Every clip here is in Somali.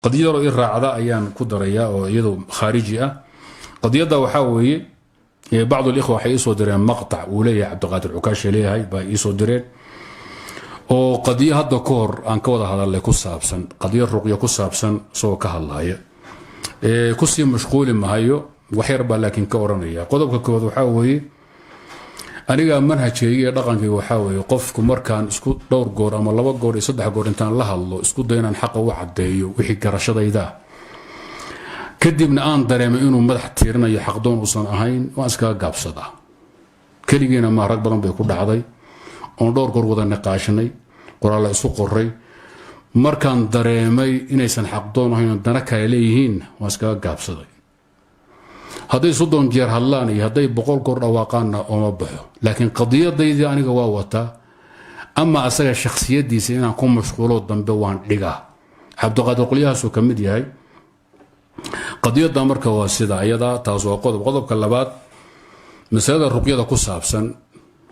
Qadiyadoo i raacda ayaan ku darayaa oo iyadu khaariji ah. Qadiyadda waxaa weeye, bacd alikhwa waxay iisoo direen maqtac uu leeyahay Cabdiqaadir Cukaashe leeyahay baa iisoo direen, oo qadiyo hadda ka hor aan ka wada hadalnay ku saabsan, qadiyo ruqyo ku saabsan isagoo ka hadlaaya. Kusii mashquuli mahayo, waxyar baa laakiin ka odhanaya. Qodobka koowaad waxaa weeye, aniga manhajkayga iyo dhaqankayga waxaa weeye, qofku markaan isku dhowr goor ama laba goor iyo saddex goor intaan la hadlo, isku dayo inaan xaqa u caddeeyo wixii garashadayda, kadibna aan dareemay inuu madax tiirinayo, xaqdoon uusan ahayn, waan iskaga gaabsadaa. Keligiina maa, rag badan bay ku dhacday oon dhowr goor wada niqaashnay, qoraalla isu qoray. Markaan dareemay inaysan xaqdoon ahayn oo dana kale leeyihiinna, waan iskaga gaabsaday. Hadday 30 jeer hadlaan iyo hadday 100 goor dhawaaqaanna, ooma baxo. Laakiin qadiyadaydii aniga waa wataa, ama asaga shakhsiyadiisa inaan ku mashquulo dambe waan dhigaa. Cabdiqaadir qolyahaasuu ka mid yahay. Qadiyadda marka waa sida iyada, taas waa qodob. Qodobka labaad, masalada ruqyada ku saabsan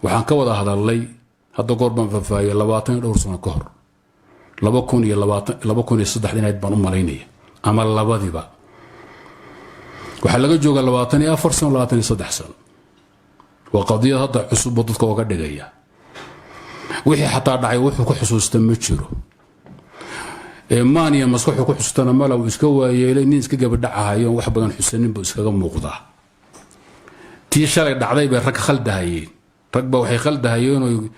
waxaan ka wada hadalnay hadda goor baan faahfaahiyey, 20 iyo dhowr sano ka hor, 2020, 2003 inayd baan u malaynaya, ama labadiba. Waxaa laga joogaa 24 sano, 23 sano. Waa qadiyad hadda cusubbo dadka oga dhigaya. Wixii xataa dhacay wuxuu ku xusuusta ma jiro, maan iyo maskaxu ku xusustana mala. Uu iska waayeelay, nin iska gabadhacahayo, wax badan xusanin buu iskaga muuqdaa. Tii shalay dhacday bay rag khaldahayeen. Rag ba waxay khaldahayeen oo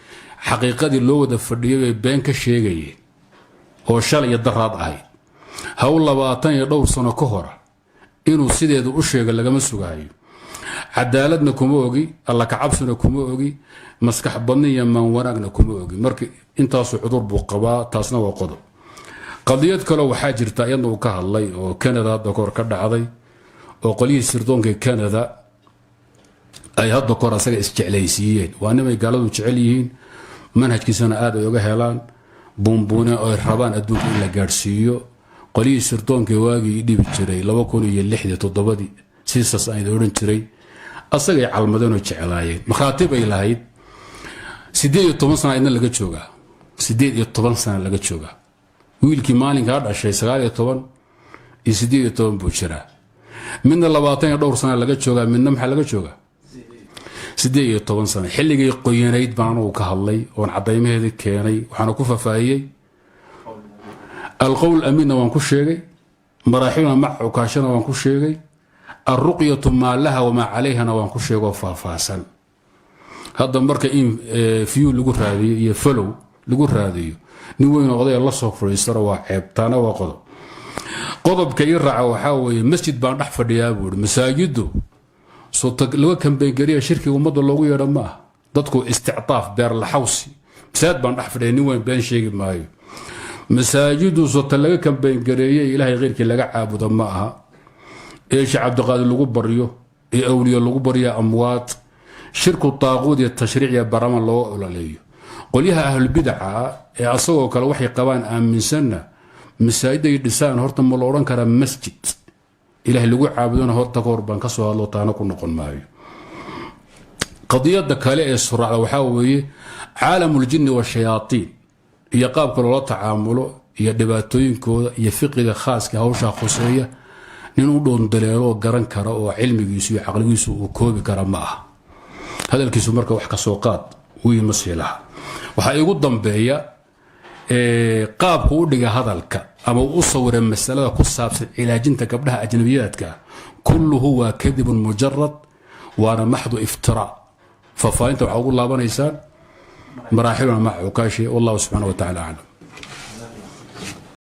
xaqiiqadii loo wada fadhiyay bay been ka sheegayeen, oo shalay iyo daraad ahayd. Hawl 20 iyo dhowr sano ka hora inuu sideedu u sheego lagama sugaayo. Cadaaladna kuma ogi, alla kacabsina kuma ogi, maskax badni iyo maan wanaagna kuma ogi. Marka intaasu cudur buu qabaa, taasna waa qodob. Qadiyad kaleo waxaa jirta iyadna uu ka hadlay oo Canada hadda kahor ka dhacday, oo qolyihii sirdoonka Canada ay hadda kahor asaga isjeclaysiiyeen. Waa nimay gaaladu jecel yihiin, manhajkiisana aad ay uga helaan, buunbuune ay rabaan adduunka in la gaadhsiiyo. Qolyihii sirdoonka waagii dhibi jiray, 2006dii, 7dii, siisas aan odhan jiray, asagay calmadeenoo jeclaayeen, markhaati bay lahayd. 18 sana idna laga joogaa, 18 sana laga joogaa. Wiilkii maalinkaa dhashay 19 iyo 18 buu jiraa. Midna 20 iyo dhowr sana laga joogaa, midna maxaa laga joogaa? 18 sana. Xilligay qoyanayd baan anugu ka hadlay oon caddaymaheedii keenay, waxaana ku faahfaahiyey Alqowl Amiinna waan ku sheegay, Maraaxiluna Mac Cukaashana waan ku sheegay, Alruqyatu maa laha wamaa calayhana waan ku sheegoo faahfaahsan. Hadda marka in view lagu raadiyo iyo follow lagu raadiyo, nin weyn oo odaya la soo fadhiistana waa ceeb. Taana waa qodob. Qodobka ii raaca waxaa weeye, masjid baan dhex fadhiyaa buuri. Masaajidu soo laga kambeengariya shirkiga ummadda loogu yeedho ma ah? Dadku istictaaf beer laxawsi. Masaajid baan dhex fadhiya, nin weyn been sheegi maayo. Masaajidu sota laga kambeyngareeyey ilaahay kheyrkii laga caabudo ma aha, ee Sheekh Cabdiqaadir lagu baryo, ee awliyo lagu baryo, amwaad, shirku taaquud iyo tashriic iyo baraman looga ololeeyo. Qolyaha ahlulbidaca ee asagoo kale waxay qabaan aaminsanna masaajiday dhisaan horta ma la odhan karaa masjid ilahay lagu caabudona? Horta kahor baan ka soo hadlo, taana ku noqon maayo. Qadiyadda kale ee suracda waxaa weeye caalamuljinni washayaaiin iyo qaabka loola tacaamulo iyo dhibaatooyinkooda iyo fiqiga khaaska hawshaa khuseeya. Nin u dhoondaleeloo garan kara oo cilmigiisu iyo caqligiisu uu koobi kara ma aha. Hadalkiisu marka wax ka soo qaad wiima sii laha. Waxaa igu dambeeya qaabku u dhiga hadalka ama uu u sawira masalada ku saabsan cilaajinta gabdhaha ajnabiyaadka, kulluhu waa kadibun mujarad, waana maxdu iftiraa. Faahfaahinta waxaa ugu laabanaysaan Maraaxiluna Mac Cukaashi. Wallahu subxaana wa tacala aclam.